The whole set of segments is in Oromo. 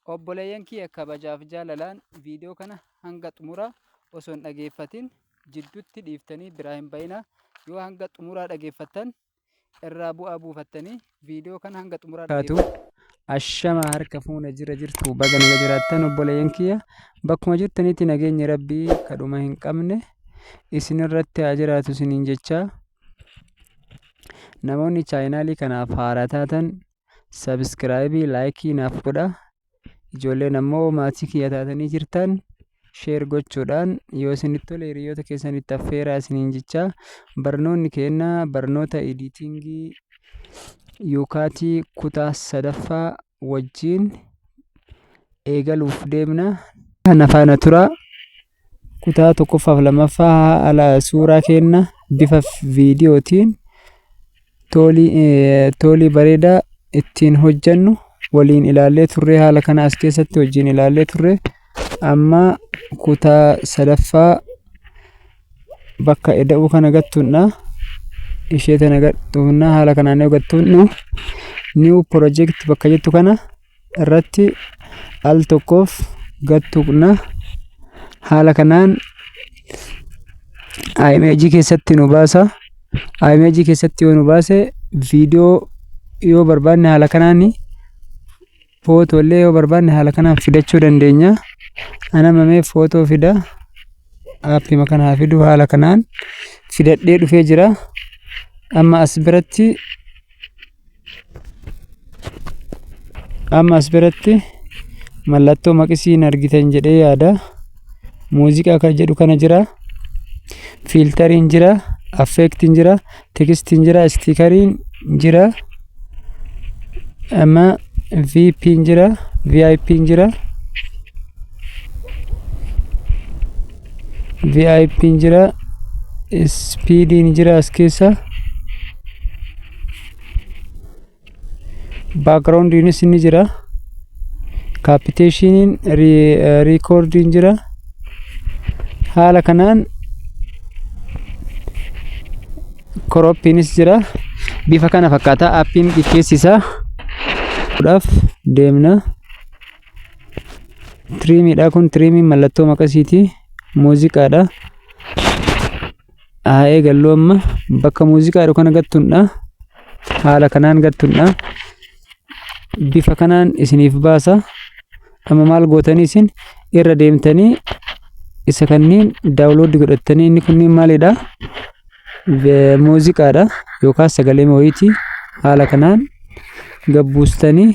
Obboleeyyan kiyya kabajaaf jaalalaan viidiyoo kana hanga xumuraa osoo hin dhageeffatin jiddutti dhiiftanii biraa hin bayinaa. Yoo hanga xumuraa dhageeffattan irraa bu'aa buufattanii viidiyoo kana hanga xumuraa dhageeffadhaa. Ashama harka fuune jira jirtu baga naga jiraattan obboleeyyan kiyya bakkuma jirtanitti nageenyi rabbii kadhuma hin qabne isinirratti haa jiraatu isiniin jechaa namoonni chaayinaalii kanaaf haaraa taatan sabiskiraayibii laayikii naaf godha ijoolleen ammoo maatii kiyya taatanii jirtan sheer gochuudhaan yoo isinitti tole hiriyoota keessanitti affeeraa isiniin jechaa barnoonni keenna barnoota editingii yuukaatii kutaa sadaffaa wajjiin eegaluuf deemna. Na faana turaa. Kutaa tokkoffaaf lammaffaa haala suuraa keenna bifa viidiyootiin toolii bareedaa ittiin hojjannu waliin ilaallee turre haala kana as keessatti wajjin ilaallee turre amma kutaa sadaffaa bakka eda'uu kana gattuudha ishee tana gattuudha haala kanaan yoo gattuudhu new project bakka jettu kana irratti al tokkoof gattuqna haala kanaan image keessatti nu baasa image keessatti yoo nu baase viidiyoo yoo barbaanne haala kanaan footoo illee yoo barbaanne haala kanaan fidachuu dandeenya anama mee footoo fida aappima kana haa fidu haala kanaan fidadhee dhufee jira amma as biratti Amma as biratti mallattoo maqisii hin argitan jedhee yaada. Muuziqaa kan jedhu kana jira. Fiiltariin jira. Affeektiin jira. Tekstiin jira. Istiikariin jira. Amma VP'n jira. VIP'n jira. VIP'n jira. Ispiidiin jira as keessa. Baakgiraawundiinis ni jira. Kaapiteeshiniin riikoordiin jira. Haala kanaan koroppiinis jira. Bifa kana fakkaata aappiin keessi isaa. Dhaaf deemna. Tiriimiidha kun tiriimiin mallattoo maqasiiti. Muuziqaadha. Haa eegallu amma bakka muuziqaadha kana gattuudha. Haala kanaan gattuudha. Bifa kanaan isiniif baasa. Amma maal gootanii isin irra deemtanii isa kanneen daawuloodii godhattanii inni kunniin maalidha? Muuziqaadha yookaan sagalee wayiiti. Haala kanaan gabbuustanii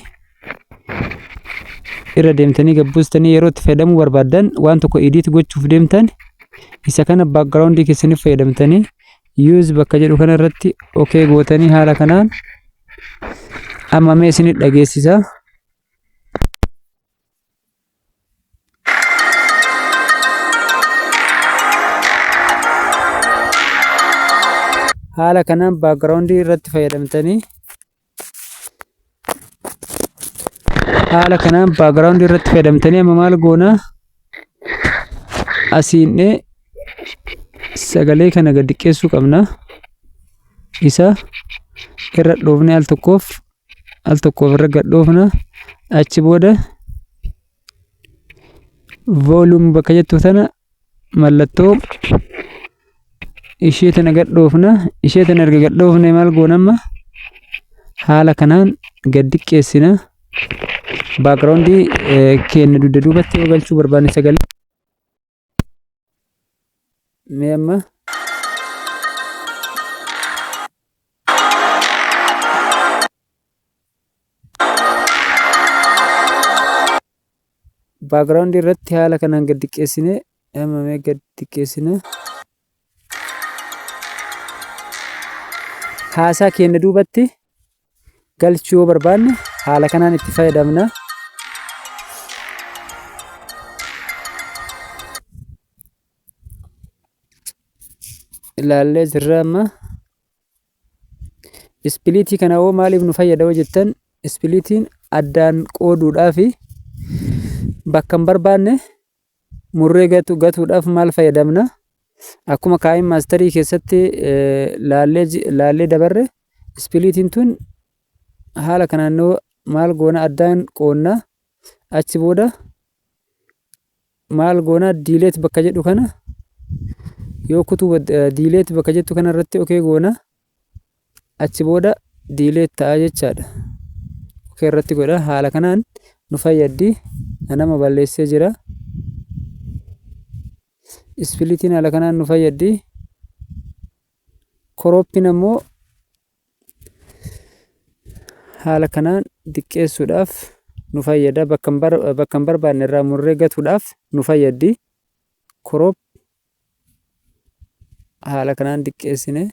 irra deemtanii gabbuustanii yeroo itti fayyadamuu barbaaddan waan tokko edit gochuuf deemtan isa kana background keessaniif fayyadamtanii use bakka jedhu kana irratti okay gootanii haala kanaan amma mee isinit dhageessisa. Haala kanaan background irratti fayyadamtanii Haala kanaan background irratti fayyadamtanii amma maal goona asiin'ee sagalee kana gad xiqqeessuu qabna. Isa irra dhoofnee al tokkoof al tokkoof irra gad dhoofna. Achi booda volume bakka jettu tana mallattoo ishee tana gad dhoofna. Ishee tana erga gad dhoofne maal goona amma haala kanaan gad diqqeessina. Baakgiraawundii keenya dugda duubatti yoo galchuu barbaanne sagalee mee amma Background irratti haala kanaan gad xiqqeessine amma mee gad xiqqeessina. Haasaa keenya duubatti galchuu yoo barbaanne haala kanaan itti fayyadamna. Ilaallee jirra amma. Ispiliitii kana hoo maaliif nu fayyada yoo jettan ispiliitiin addaan qooduudhaafi bakka hin barbaanne murree gatu gatuudhaaf maal fayyadamna? Akkuma kaayin maastarii keessatti laallee laallee dabarre ispiliitiin tun haala kanaan maal goona addaan qoonna. Achi booda maal goona? Delete bakka jedhu kana yoo kutuu, delete bakka jettu kana irratti okay goona. Achi booda delete ta'a jechaadha. Okay irratti godha. Haala kanaan nu fayyaddi. Nama balleessee jira. Splitiin haala kanaan nu fayyaddi. Cropiin ammoo haala kanaan xiqqeessuudhaaf nu fayyada. Bakka hin barbaanne irraa murree gatuudhaaf nu fayyaddi. Crop haala kanaan xiqqeessine,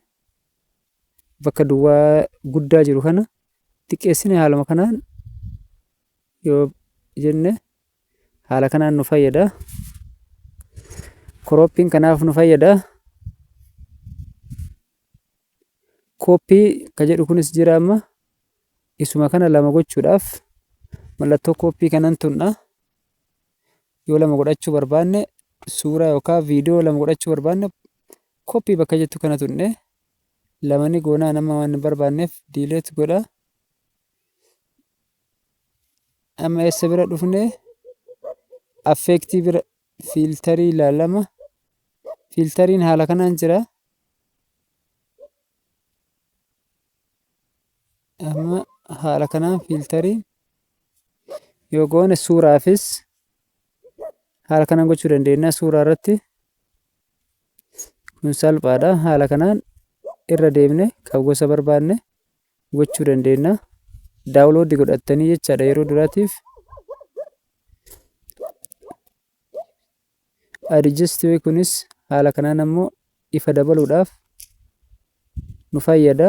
bakka duwwaa guddaa jiru kana xiqqeessine, haaluma kanaan yoo jenne haala kanaan nu fayyada. Cropiin kanaaf nu fayyada. Copy ka jedhu kunis jira. Amma isuma kana lama gochuudhaaf mallattoo copy kanan tunna. Yoo lama godhachuu barbaanne, suuraa yookaan viidiyoo lama godhachuu barbaanne, copy bakka jettu kana tunne lama ni goonaa. Nama waan hin barbaanneef delete godha. Amma eessa bira dhufne? Effectii bira, filterii ilaalama. Filteriin haala kanaan jira. Amma haala kanaan filterii yoo goone, suuraafis haala kanaan gochuu dandeenya. Suuraa irratti kun salphaadha. Haala kanaan irra deemne kan gosa barbaanne gochuu dandeenya. Download godhattanii jechaadha yeroo duraatiif. Adjust kunis haala kanaan ammoo ifa dabaluudhaaf nu fayyada.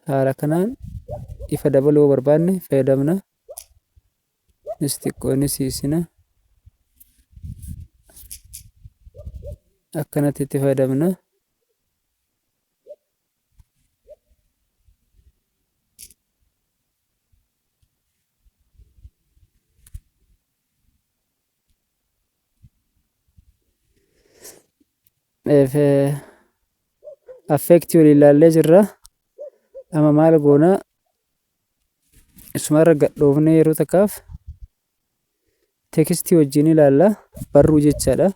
Haala kanaan ifa dabaluu yoo barbaanne fayyadamna. Nis xiqqoo ni siisina. Akkanatti itti fayyadamna. Effectii waliin ilaallee jirra. Amma maal goona? Isumarra gadhoofnee yeroo takkaaf textii wajjin ilaalla. Barruu jechaadha.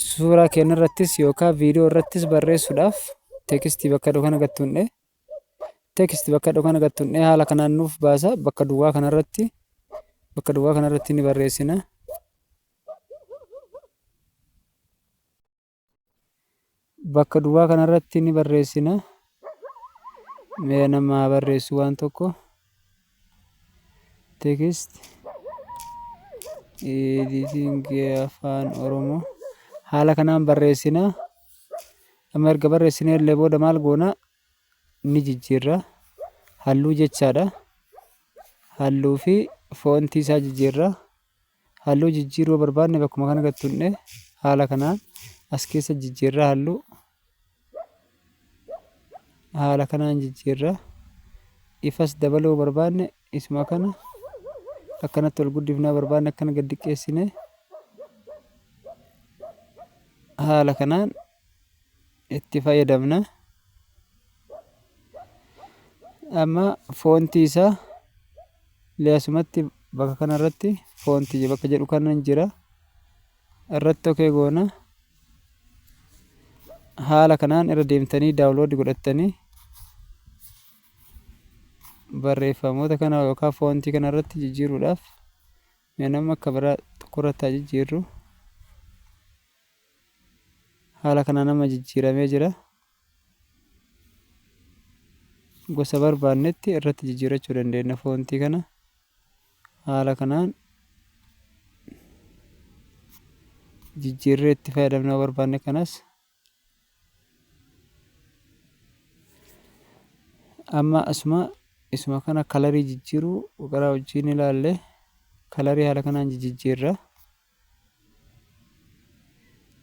Suuraa keenya irrattis yookaan viidiyoo irrattis barreessuudhaaf textii bakka iddoo kana gattuunne, text bakka iddoo kana gattuunne, haala kanaan nuuf baasa. Bakka duwwaa kanarratti ni barreessina. Bakka duwwaa kanarratti ni barreessina. Mee nama haa barreessu waan tokko. Text editing Afaan Oromoo haala kanaan barreessina. Amma erga barreessinee illee booda maal goona? Ni jijjiirra. Halluu jechaadha. Halluu fi fontii isaa jijjiirra. Halluu jijjiiruu yoo barbaanne bakkuma kana gad tuqne haala kanaan as keessa jijjiirra. Halluu haala kanaan jijjiirra. Ifas dabaluu yoo barbaanne isuma kana akkanatti ol guddifnaa, barbaanne akkana gad diqqeessine haala kanaan itti fayyadamna. Amma fontii isaa illee asumatti bakka kanarratti fontii bakka jedhu kanan jira. Irratti okay goona. Haala kanaan irra deemtanii download godhattanii barreeffamoota kana yookaan fontii kana irratti jijjiiruudhaaf, mee nama akka biraa tokko irratti haa jijjiirru. Haala kanaan amma jijjiiramee jira. Gosa barbaannetti irratti jijjiirachuu dandeenya fontii kana. Haala kanaan jijjiirree itti fayyadamna yoo barbaanne kanas. Amma asuma isuma kana colorii jijjiiruu gara wajjin ilaalle. Colorii haala kanaan jijjiirra.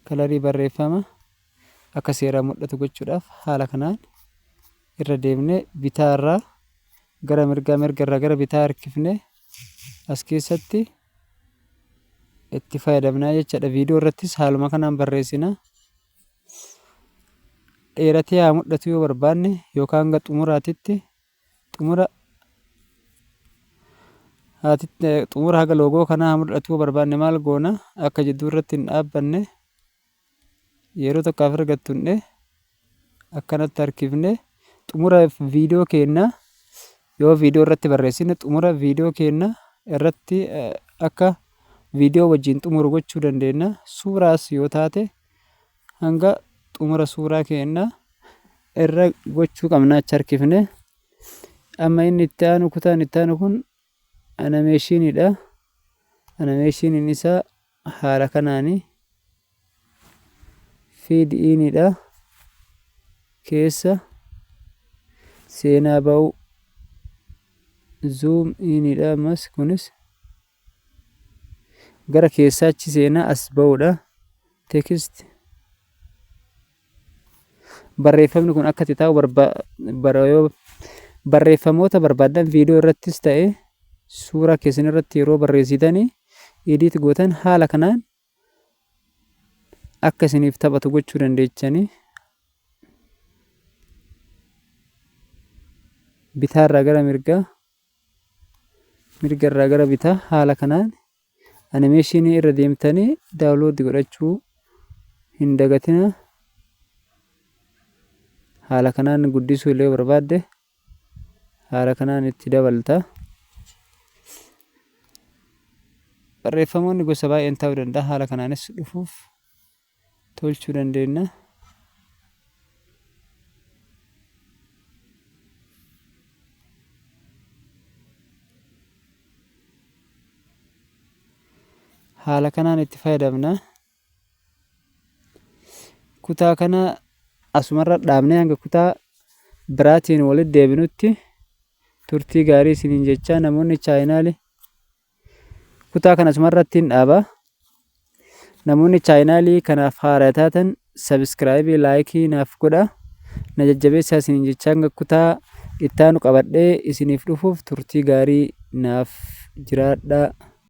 Colorii barreeffama akka seeraan mul'atu gochuudhaaf haala kanaan irra deemnee bitaa irraa gara mirgaa, mirga irraa gara bitaa harkifnee as keessatti itti fayyadamnaa jechaadha. Viidiyoo irrattis haaluma kanaan barreessina. Dheeratee haa mul'atu yoo barbaanne yookaan hanga xumuraatitti xumura. Haati xumura haga loogoo kanaa haa mul'atuu barbaanne maal goona? Akka jidduu irratti hin dhaabbanne yeroo tokkaaf erga tunne akkanatti harkifne, xumura viidiyoo keenya yoo viidiyoo irratti barreessine, xumura viidiyoo keenya irratti akka viidiyoo wajjin xumuru gochuu dandeenya. Suuraas yoo taate hanga xumura suuraa keenya irra gochuu qabna, achi harkifne. Amma inni itti aanu, kutaan itti aanu kun animationiidha. Animationiin isaa haala kanaani fade iniidha. Keessa seenaa ba'u zoom iniidha. Ammas kunis gara keessaa achi seenaa as ba'uudha. Text, barreeffamni kun akka itti taa'u yoo barreeffamoota barbaadan viidiyoo irrattis ta'e suuraa keessan irratti yeroo barreessitanii edit gootan, haala kanaan akka isiniif taphatu gochuu dandeechanii. Bitaarraa gara mirgaa, mirgarraa gara bitaa, haala kanaan animationii irra deemtanii download godhachuu hin dagatina. Haala kanaan guddisuu illee barbaadde haala kanaan itti dabalta. Barreeffamoonni gosa baay'een ta'uu danda'a. Haala kanaanis dhufuuf tolchuu dandeenya. Haala kanaan itti fayyadamna. Kutaa kana asumarra dhaabnee hanga kutaa biraatiin walitti deebinutti turtii gaarii isiniin jechaa, namoonni channelii kutaa kana asumarratti hin dhaaba. Namoonni channelii kanaaf haaraa taatan subscribe, like naaf godha. Na jajjabeessaa isiniin jechaa, hanga kutaa ittaanu qabadhee isiniif dhufuuf turtii gaarii naaf jiraadhaa.